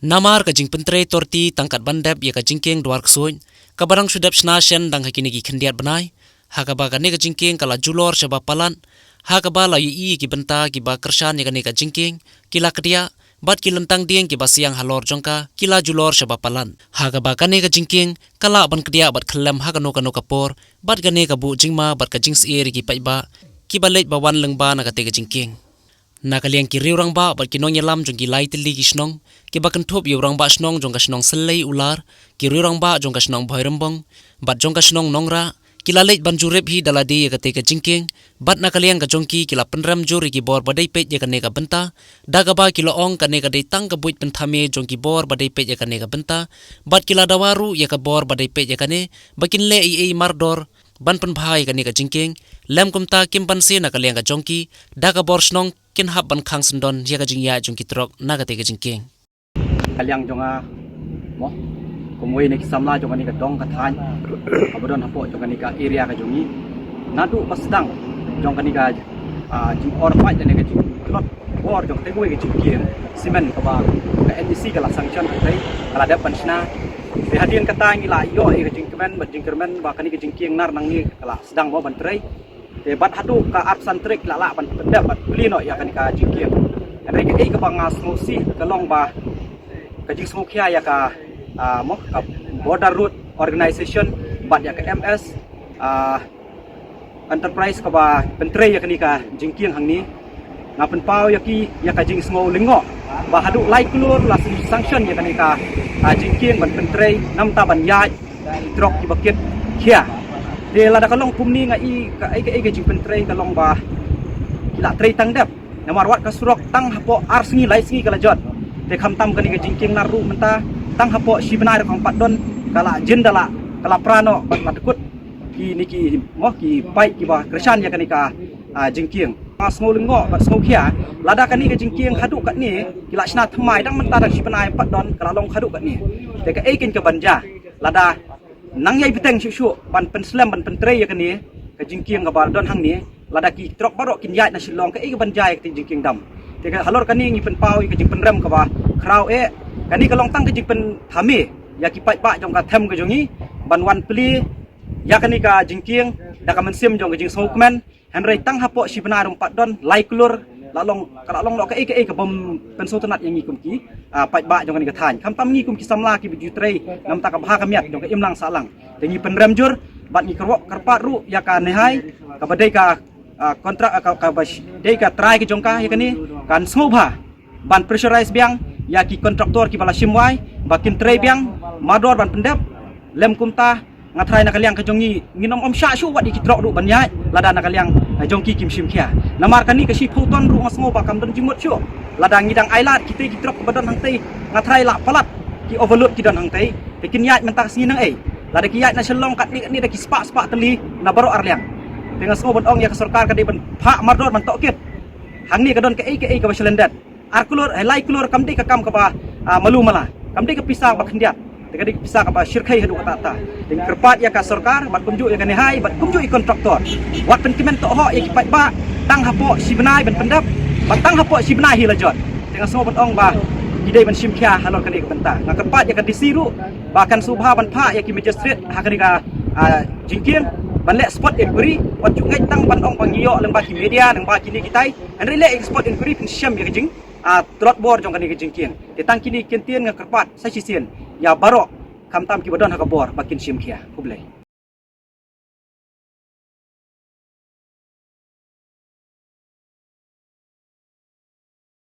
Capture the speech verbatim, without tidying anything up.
Namar ka jingpyntrei torti tang kat ban dep ïa ka jingkieng dwar ksuid, kaba dang shu dep shna shen dang ha kine ki khyndiat bnai, ha kaba kane ka jingkieng ka la julor shaba palat, ha kaba la ïohi ïa ki bynta kiba kyrshan ïa kane ka jingkieng, ki la kdiah, bad ki lyntang dieng kiba siang halor jong ka, ki la julor shaba palat. Ha kaba kane ka jingkieng, ka lah ban kdiah bad khyllem ha kano kano ka por, bad kane ka buh jingma bad ka jingsyier ïa ki paidbah, kiba leit ba wan lyngba na kata ka jingkieng. Na ka liang ki riew rangbah bad ki nongïalam jong ki lai tylli ki shnong, kiba kynthup ïa u rangbah shnong jong ka shnong Syllei Ular, ki riew rangbah jong ka shnong Bhoirymbong, bad jong ka shnong Nongrah, ki la leit ban jurip hi da lade ïa kata ka jingkieng, bad na ka liang ka jong ki ki la pynrem jur ïa ki bor ba dei peit ïa kane ka bynta, da kaba ki la ong kane ka dei tang ka buit pynthame jong ki bor ba dei peit ïa kane ka bynta, bad ki la dawa ruh ïa ka bor ba dei peit ïa kane, ba kin leh ei ei mardor, ban pynbha ïa kane ka jingkieng, lym kumta kim banse na ka liang ka jong ki, da ka bor shnong kin hap ban khang syndon ïa ka jingïaid jong ki trok na kata ka jingkieng. Ka liang jong nga, mo, kumwei na ki samla jong kane ka dong ka thaiñ, kaba don hapoh jong kane ka area ka jong ngi. Naduh ba sdang jong kane ka, ah, jingor paid lane ka jingtlot bor jong kawei ka jingkieng simen kaba ka N E C ka la sanction hangtai, ka la dep ban shna. Te hadien kata ngi la ïoh ïa ka jingkmen bad jingkyrmen ba kane ka jingkieng nar nangne ka la sdang mo ban trei. Te bad haduh ka arphew san tarik la lah ban pyndep bad plie noh ïa kane ka jingkieng. Hynrei kaei kaba nga sngewsih ka long ba ka jingsngewkhia ïa ka, ah, mo, ka Border Road Organisation bad ïa ka M S, ah, Enterprise kaba pyntrei ïa kane ka jingkieng hangne. Nga pynpaw ïa ki ïa ka jingsngew lyngngoh ba haduh lai klur la sanction ïa kane ka, ah, jingkieng ban pyntrei namar ban ïaid trok kiba kit khia. Te lada ka long kumne nga i kaei kaei ka jingpyntrei ka long ba ki la trei tang dep. Namar wat ka surok tang hapoh ar sngi lai sngi ka la jot. Te khamtam kane ka jingkieng nar ruh mynta tang hapoh shi bnai ruh kam pat don ka la jin da la ka la pra noh bad la dkut kine ki mo ki paip kiba kyrshan ïa kane ka, ah, jingkieng. Nga sngew lyngngoh bad sngew khia lada kane ka jingkieng haduh katne ki la shna thymmai dang mynta dang shi bnai pat don ka la long haduh katne. Te kaei kein ka ban jia lada nang ïai bteng shuh shuh ban pynslem ban pyntrei ïa kane ka jingkieng kaba don hangne, lada ki trok baroh kin ïaid na Shillong kaei ka ban jia ïa kata ka jingkieng dam. Te ka halor kane ngi pynpaw ïa ka jingpynrem kaba khraw eh. Kane ka long tang ka jingpynthame ïa ki paidbah jong ka them ka jong ngi ban wan plie ïa kane ka jingkieng da ka mynsiem jong ka jingsngewkmen. Hynrei tang hapoh shi bnai ruh pat don lai klur la long ka la long noh kaei kaei ka bym pynsngewtynnat ïa ngi kum ki, ah, paidbah jong kane ka thaiñ. Khamtam ngi kum ki samla kiba ju trei namar ka bha ka miat jong ka imlang sahlang. Te ngi pynrem jur bad ngi kyrwoh kyrpad ruh ïa ka NEHAI kaba dei ka, ah, kontrak, ah, ka, kaba sh-, dei ka trai ka jong ka ïa kane kan sngewbha ban pressurize biang ïa ki kontraktor kiba la shim wai ba kin trei biang mardor ban pyndep. Lym kumta nga tharai na ka liang ka jong ngi ngin ym ym shah shuh wat ïa ki trok ruh ban ïaid lada na ka liang, eh, jong ki kim shim khia. Namar kane ka shiphew ton ruh nga sngew ba kam don jingmut shuh. Lada ngi dang ailad kita ki trok ba don hangtei nga tharai la palat ki overload ki don hangtei. Te kin ïaid mynta ka sngi nang ei. Lada ki ïaid na Shillong katne katne da ki spah spah tylli na baroh arliang. Te nga sngew ban ong ïa ka sorkar ka dei ban phah mardor ban tohkit. Hangne ka don kaei kaei kaba shalyndet. Ar klur, eh, lai klur kam dei ka kam kaba, ah, malu mala. Kam dei ka pisa ba khyndiat. Te ka dei ka pisa kaba shyrkhei haduh katta katta. Te ngi kyrpad ïa ka sorkar bad kumjuh ïa ka NEHAI bad kumjuh ïa ki kontraktor. Wat pynkmen tohok ïa ki paidbah tang hapoh shi bnai ban pyndep bad tang hapoh shi bnai hi la jot. Te nga sngew ban ong ba ki dei ban shim khia halor kane ka bynta. Nga kyrpad ïa ka D C ruh ba kan sngewbha ban phah ïa ki magistrate ha kane ka, ah, jingkieng ban leh spot inquiry, wat ju ngeit tang ban ong ba ngi ïoh lyngba ki media lyngba kine kitai. Hynrei leh ïa ka spot inquiry phin shem ïa ka jing, ah, tlot bor jong kane ka jingkieng. Te tang kine ki kyntien nga kyrpad sa shisien ïa baroh khamtam kiba don ha ka bor ba kin shim khia. Khublei.